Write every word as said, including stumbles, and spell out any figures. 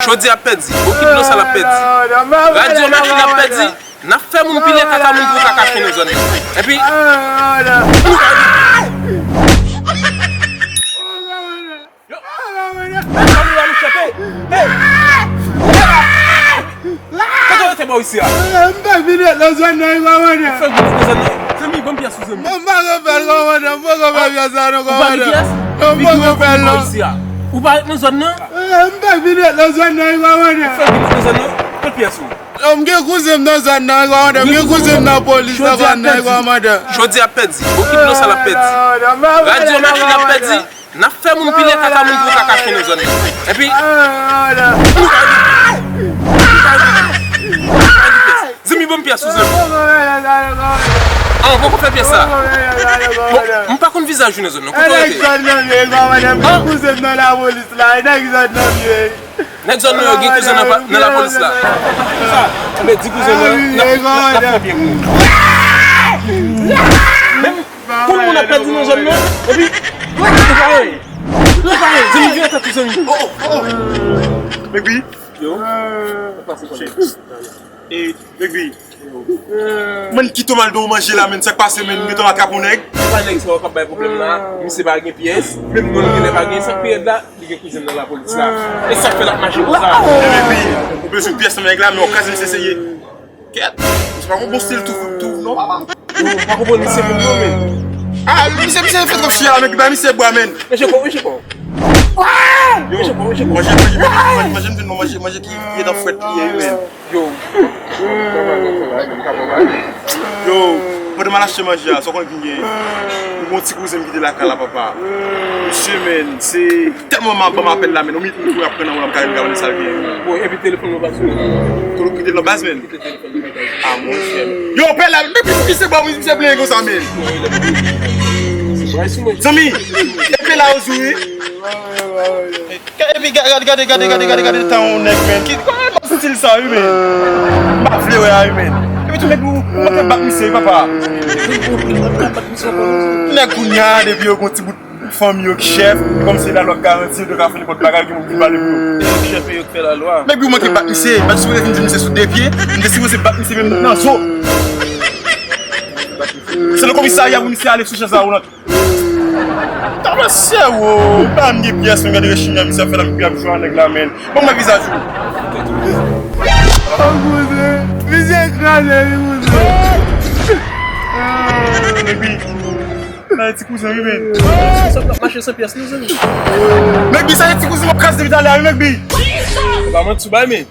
Chodi ap pèdi, bokit dlo sal ap pèdi. Radyo machin ap pèdi. N ap fè moun pile kaka, moun pou kaka fen nan zòn nan. Epi, nou pa gen. Yo, yo, yo, yo, nou chape. Hey! Kote w rete bò isi a? M pa vin ret nan zòn nan, kòmandan. Fè vin nan zòn nan. Zanmi, ban m pyès ou, zanmi. M pa gen fè l, kòmandan. M poko fè pyès sa non, kòmandan. Ou pa gen pyès? Non, m poko fè l non. Ou pa ret nan zòn nan? M pa vin ret nan zòn nan, kòmandan. Fè vin nan zòn nan. Kot pyès ou? M gen kouzen m nan zòn nan, kòmandan. M gen kouzen m nan polis nan zòn nan, kòmandan. Chodi ap pèdi. Bokit dlo sal ap pèdi. Radyo machin ap pèdi. N ap fè moun pile kaka, moun pou kaka fen nan zòn nan. Epi, nou pa gen, nou pa gen, nou pa gen pyès. Zanmi, ban m pyès ou, zanmi. An, poko fè pyès sa. Bon, m pa konn vizaj ou nan zòn nan. Kote w rete? Nèg zòn nan m ye, kòmandan. M gen kouzen m nan lapolis la. Nèg zòn nan m ye. Nèg zòn nan yo gen kouzen nan pa-, nan lapolis la. Sa, anben, di kouzen mwen, n ap, n ap, n ap fè byen pou ou. Menm pou moun ap pèdi nan zòn nan, epi, ou pa anyen. Ou pa anyen. Zanmi, vire tèt ou, zanmi. Oh, oh, oh. Baby. Yo. Pase konnen. E, Baby. Mwen kite w m al do w manje la, menn, sa k pase, menn, m gentan al atrape yon nèg. Se pa nèg sa yo k ap bay pwoblèm la, misye pa gen pyès, menm non l genlè pa gen, sa k pi rèd la, li gen kouzen nan lapolis la. E sa k fè l ap mache konsa. Epi, ou bezwen pyès nan nèg la, men w kraze misye serye. Kèt, misye pa gon bon stil tou, tou, non. Yo, m pa konprann misye menm non, menn. Ah, misye, misye fè twòp chire la, men bay misye bwa, menn. Mesye kò, mesye kò. Yo, mesye kò, mesye kò. Manje, manje, manje, manje, manje, manje ki, ki gentan frèt li ye, menn. Yo. Yo, pandan m al achte manje a, sa w konn ki gen? Mwen gen yon ti kouzen m ki te lakay la, papa. Mesye, menn, se tèlman m ap, ban m apèl la, menn. Yon minit, m kouri ap pran nan men l, m ka rive gade sa l gen. Bon, epi telefòn nan baz ou? Ki telefòn nan baz, menn? Ah, monchè. Yo, pè la, depi misye ba w, misye plenyen konsa, menn. Zanmi, e pè la yo di w, wi. Epi gade, gade, gade tan yon nèg, menn. Ki, kòman stil sa, wi, menn? M pa vle wè a, wi, menn. Epi tou, nèg, ou, ou manke bat misye, wi, papa. Nèg kounye a, depi yo gon ti bout fanmi yo k chèf, kòmsi lalwa k garanti yo, yo ka fè nenpòt bagay, gen moun ki pale pou yo. E yo k chèf e yo k fè lalwa. Nèg, ou manke bat misye, bat sou vin di misye sou de pye, m te sipoze bat misye menm nan zo. Se nan komisarya pou misye ale sou chèz la, ou nan Tamasye, wo, pa m gen pyès, men gade rechimya misye ap fè la, m ap jwe a nèg la, menn. Ban m wè vizaj ou. Oh, kouzen, misye kraze, wi, kouzen. Epi, sa e ti kouzen, wi, menn. Sa ap mache san pyès, non, zanmi. Megbi, sa e ti kouzen, w ap kraze depi talè a, wi, Megbi. Pa manti, bay, men.